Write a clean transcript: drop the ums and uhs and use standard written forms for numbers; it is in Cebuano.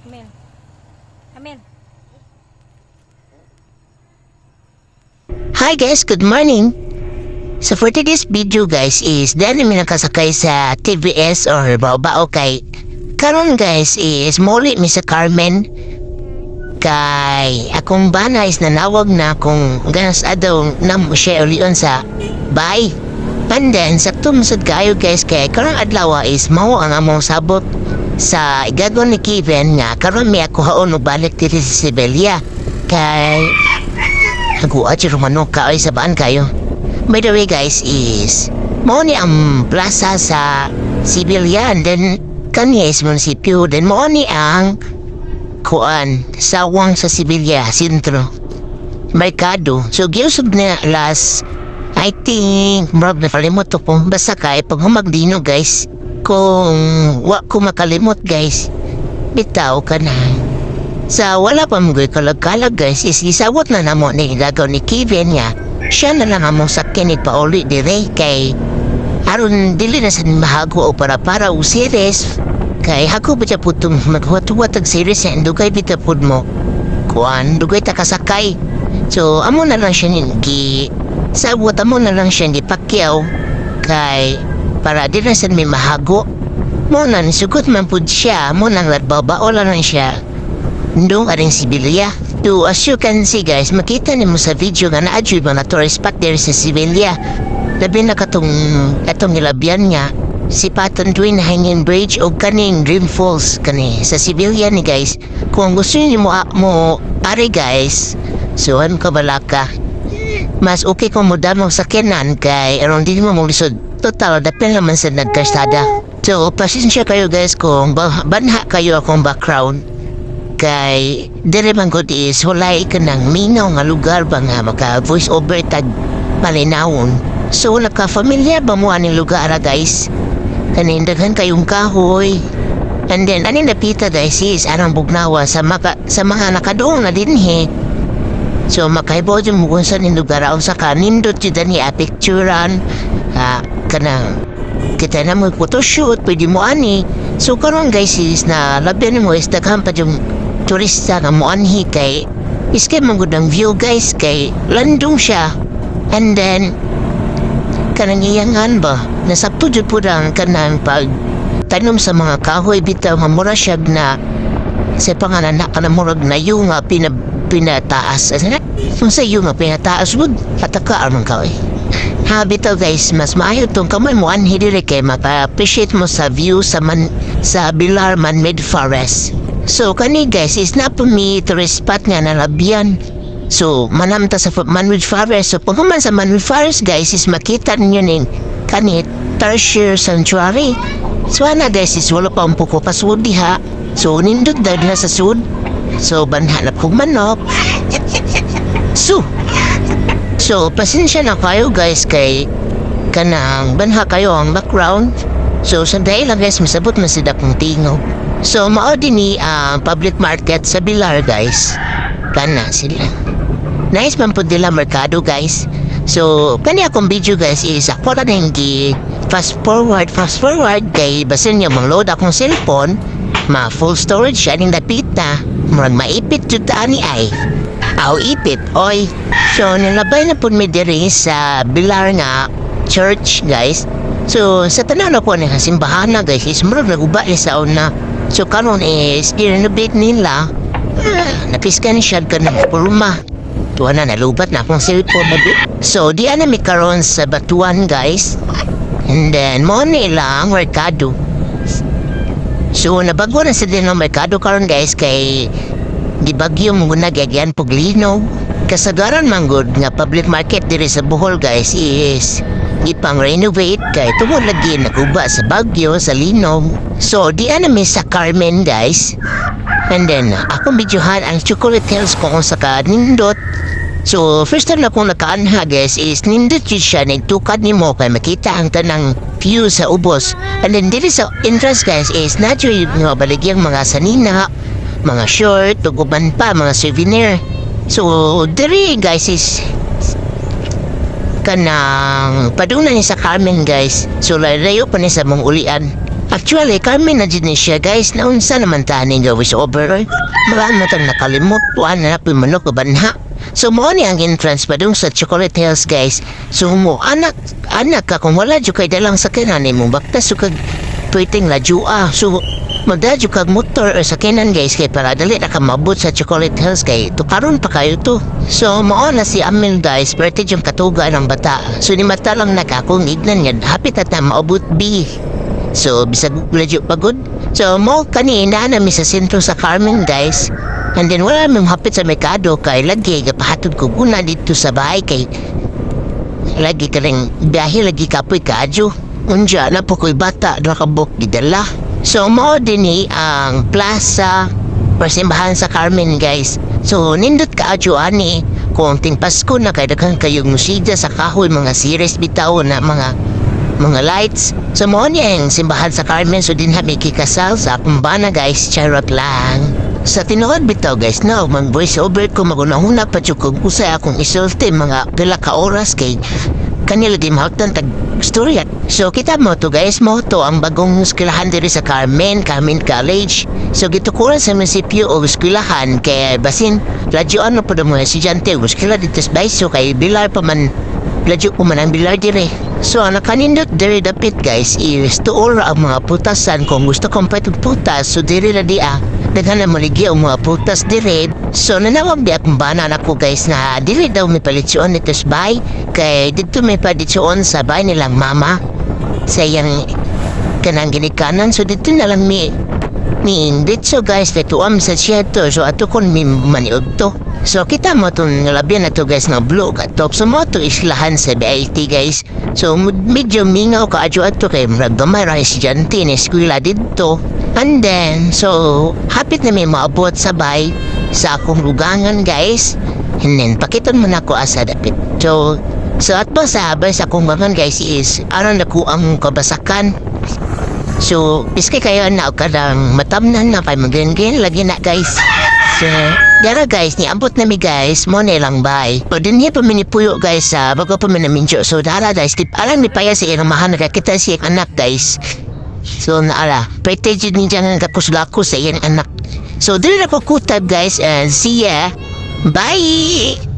Kamil. Kamil. Hi guys, good morning! So for today's video, guys, is dali mi nakasakay sa TVS or bao-bao kay karon, guys, is muli mi sa Carmen kay akong bana is nanawag na kung ganas adaw na mo siya ulion sa bay. And then sakto masad kayo, guys, kay karong adlaw is mao ang among sabot sa igagaw ni Kevin nga karon mi ako haon og balik diri sa Sevilla kay Naguat si Romano ka ay sabaan kayo. By the way, guys, is mao ni ang plaza sa Sevilla and then kani is munisipyo, then mao ni ang kuan sawang sa Sevilla sentro merkado. So giusab na last, I think, murag na kalimot ko basta kay pag humagdino, guys, kung wa ko makalimot, guys, bitaw ka na sa wala pa mga kalag-kalag, guys, is isawot na namo ni gagaw ni Kevin nga siya na lang among sakyan pauli dire kay aron dili na sa mahago o para o series kay hago ba siya putong maghuwat-huwat og series sa dugay bitaw pud mo kuan dugay ta kasakay. So amo na lang siya ni gi sabot, amo na lang siya ni pakyaw kay para di na sa may mahago mo na nisugot man pud siya mo nang ladbaba lang siya Ndong aring Sevilla. So, as you can see, guys, makita nimo sa video nga naa jud mga tourist spot there sa Sevilla. Labi na katong atong nilabyan nga si Paton Twin Hanging Bridge o kaning Dream Falls kani sa Sevilla ni, guys. Kung gusto niyo mo, mo ari, guys, so ano ka balaka? Mas okay kung mo damong sakyanan kay aron di mo molisod. Total, dapil naman sa nagkastada. So, pasensya kayo, guys, kung banha kayo akong background kay dire man gud is walay ka ng minaw nga lugar ba nga maka voice over tag malinawon. So naka-familiar ba mo aning lugar, guys? Kaning daghan kayong kahoy. And then aning napita, guys, is anang bugnawa sa mga nakaduong na dinhi. So makahibaw jud mo kung saan ning lugar sa kanindot jud ani picturean, kanang kita na mo photoshoot, pwede mo ani. So karon, guys, is na labi mo is daghan pa yung turista nga moanhi kay iskay man gud ang view, guys, kay landong siya. And then kanang iyangan ba nasabto jud pud ang kanang pag tanom sa mga kahoy bitaw nga mura siya na sa pangalan na kanang murag nayo nga pinataas. Ano kung sa iyo nga pinataas mo ataka man ka eh. Ha bitaw, guys, mas maayo tong kamay mo anhi diri kay maka-appreciate mo sa view sa Bilar Man-Made Forest. So kani, guys, is na po mi tourist spot nga nalabyan. So manamta sa Man-Made Forest. So pag human sa Man-Made Forest, guys, is makita ninyo ning kani Tarsier Sanctuary. So ana, guys, is wala pa ang puko pasud diha. So nindot daw na sa sud. So banha na kong manok. So pasensya na kayo, guys, kay kanang banha kayo ang background. So sandali lang, guys, masabot man sila kong tingog. So mao din ni ang public market sa Bilar, guys. Kana sila. Nice man pud nila merkado, guys. So kani akong video, guys, is ako na rin gi fast forward kay basin niya mang-load akong cellphone, ma full storage siya ning dapita. Murag maipit jud ta ani ay. Aw ipit, oy. So nilabay na pud mi diri sa Bilar nga church, guys. So sa tanan na po ni simbahan na, guys, is murag naguba ni sa una. So karon is i-renovate nila. Ah, napiskan siya ka ng pulma. Tuwa na nalubat na akong cellphone. So di na mi karon sa Batuan, guys. And then mo nila ang merkado. So nabago na sa din ang merkado karon, guys, kay gibagyo mo na gagyan puglino. Kasagaran man gud nga public market diri sa Bohol, guys, is ipang renovate kay tungod lagi naguba sa bagyo sa linog. So di ana mi sa Carmen, guys. And then akong videohan ang Chocolate Hills kung sa ka nindot. So first time na akong nakaanha, guys, is nindot jud siya nagtukad nimo kay makita ang tanang view sa ubos. And then diri sa entrance, guys, is naa juy nga baligyang mga sanina, mga short, ug uban pa mga souvenir. So diri, guys, is kanang padung na ni sa Carmen, guys. So layo pa ni sa mong ulian. Actually, Carmen na dyan ni siya, guys. Naunsa naman ta ning voice over, oy. Marami mo tang nakalimot. Tuan na napoy manok o banha. So mo ni ang entrance pa dong sa Chocolate Hills, guys. So mo anak anak ka kung wala jud kay dalang sakyanan nimo, bakta so kag pwedeng ladyoa. So magdadyo kag motor o sakyanan, guys, kay para dali na ka maabot sa Chocolate Hills kay tukaron pa kayo to. So mao na si Amil, guys, pwede yung katuga ng bata. So ni mata lang nakakong ignan nga hapit at na maabot b. So bisag ladyo pagod. So mo kanina na mi sa sentro sa Carmen, guys. And then wala mi hapit sa merkado kay lagi gapahatod ko guna dito sa bahay kay lagi ka rin biyahe, lagi kapoy kaadyo. Unja na po ko'y bata nakabok gidala. So mao din ni ang plaza pasimbahan sa Carmen, guys. So nindot kaadyo ani kung ting Pasko na kay daghan kayong musida sa kahoy, mga series bitaw na mga lights. So mao niya ang simbahan sa Carmen, so din may kikasal sa akong bana, guys, charot lang. Sa tinuod bitaw, guys, no, mag voice over ko, magunahuna pa jud kung usay akong isulti mga pila ka oras kay kanila di mahagtan tag storya. So kita mo to, guys, mo to ang bagong eskwelahan diri sa Carmen, Carmen College. So gitukuran sa munisipyo og eskwelahan kay basin ladyoan na pud ang mga estudyante og eskwela dito sa Baiso kay Bilar pa man, ladyo pa man ang Bilar dire. So ang nakanindot diri dapit, guys, is tuor ang mga putasan kung gusto kong patong putas. So diri na di ah. Daghan na maligi ang mga putas dire. So nanawag di akong bana nako, guys, na dili daw may palitsuon nito sa bay kay dito may palitsuon sa bay nilang mama sa iyang kanang ginikanan, so dito na lang mi so guys, dito am sa siyerto, so ato kon mi maniud to. So kita mo itong nalabyan na to, guys, ng blue top. So mo to islahan sa BIT, guys. So medyo mingaw ka adyo ato kay murag gamay ra estudyante ni eskwela didto. And then so hapit na may maabot sa bay sa akong lugangan, guys. And then pakiton mo na ko asa dapit. So sa at ba sa bay sa akong lugangan, guys, is aron na ko ang kabasakan. So, piski kayo na kadang matamnan na kay magin lagi na, guys. So, dara, guys, niabot na mi, guys, mo na lang bay. O din pa mi nipuyo, guys, sa bago pa mi naminjo. So, dara, guys, tip alang ni paya sa iyang mahan nakakita siya anak, guys. So, naala, pwede jud ni dyan ang kakus-lakos sa iyang anak. So, dili na ko kutab, guys, and see ya. Bye!